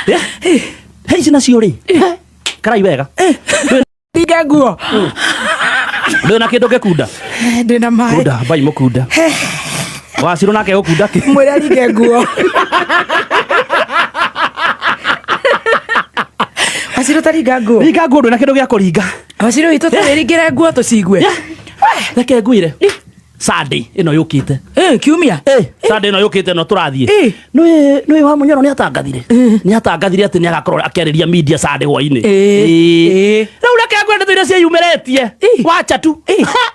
He ici nacio rĩ, karai wega. Ringa nguo. Ndũrĩ na kĩndũ ngĩkunda? Ndĩ na maĩ. Kunda, mbai mũkunda. Wacirwo nake gũkunda kĩ? Mwĩre ringe nguo. Wacirũ ta ringa nguo. Ringa nguo, ndũrĩ na kĩndũ gĩa kũringa. Wacirũ witũ tũwĩringĩre nguo tũcigue. Reke ngwĩre. Sunday ĩno yũkĩte. Eh, kiumia. Eh, Sunday ĩno yũkĩte ĩno tũrathiĩ. Eh. Nĩ nĩ wa Munyoro nĩ atangathire. Nĩ atangathire atĩ nĩ agakorwo akĩarĩria media Sunday hwainĩ. Eh. Eh. Rĩu reke ngwĩre ndeto iria ciĩyumĩrĩtie. Eh. Wacha tu. Eh. Ha!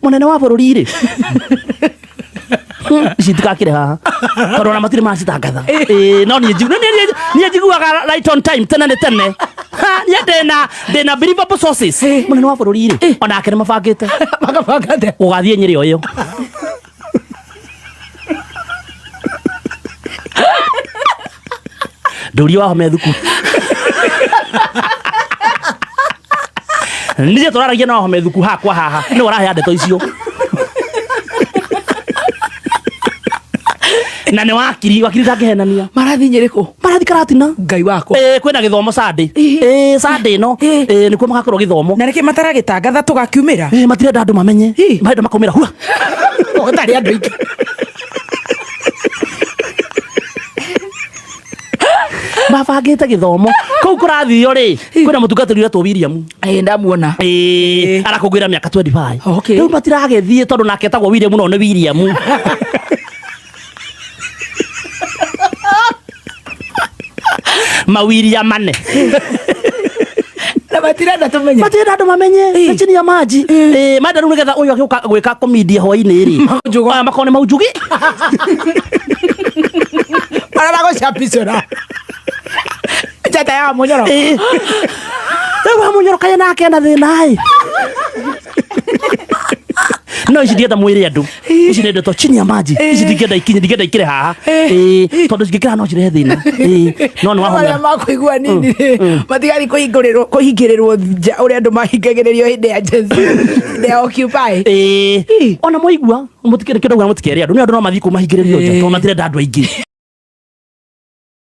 Mũnene wa bũrũri rĩ. Ici itikakire haha tondũ ona matirĩ macitangatha. Ĩĩ, no niĩ niĩ njiguaga right on time, tene nĩ tene. Ha, niĩ ndĩna believable sources. Mũnene wa bũrũri rĩ, onake nĩ mabangĩte Makabanga atĩa? Gũgathiĩ Nyĩrĩ o ĩyo. Ndũrie wahome thuku niĩ tũraragia na wahome thuku hakwa haha nĩ ũrahe ndeto icio na nĩ wakiri wakiri ndangĩhenania. Marathiĩ Nyĩrĩ kũ? Marathi Karatina. Ngai wakwa. Ĩĩ, kwĩna gĩthomo Sunday. Ĩĩ, Sunday ĩno. Ĩĩ, nĩkuo magakorwo gĩthomo. Na nĩkĩ mataragĩtangatha tũgakiumĩra? Ĩĩ, matirenda andũ mamenye. Marenda makaumĩra hua. Gũtarĩ andũ aingĩ. Mabangĩte gĩthomo kũu kũrathio rĩ, kwĩna mũtungatĩri ũretwo William. Ĩĩ, ndamuona. Ĩĩ, arakũngũĩra mĩaka 25. Okay. Rĩu matiragĩthiĩ tondũ nake etagwo William, no nĩ William mawiriamane. Na matirenda tũmenye. Matirenda andũ mamenye. Nĩ chini ya maji. Ĩĩ, menda rĩu nĩgetha ũyũ agĩũka gwĩka komedia hwainĩ rĩ, Maunjugo. aya makorwo nĩ maunjugi. Arĩa magũcapicũra. Njata ya Munyoro. Ĩĩ. Rĩu wa Munyoro kaĩ nake na thĩna ĩ, no ici ndienda mwĩre andũ, ici nĩ ndeto chini ya maji, ici ndingĩenda ikinye, ndingĩenda ikĩre haha. Ĩĩ, tondũ cingĩkĩra no cirehe thĩna. Ĩĩ, no nĩ Arĩa wahomera makũigua nini rĩ, matigathiĩ kũhingũrĩrwo kũhingĩrĩrwo nja ũrĩa andũ mahingagĩrĩrio hĩndĩ ya Gen Z, hĩndĩ ya Occupy. Ĩĩ, ona mwaigua mũtikere kĩndũ, mũtikere andũ, nĩ andũ no mathiĩ kũu mahingĩrĩrio nja tondũ matirenda andũ aingĩ.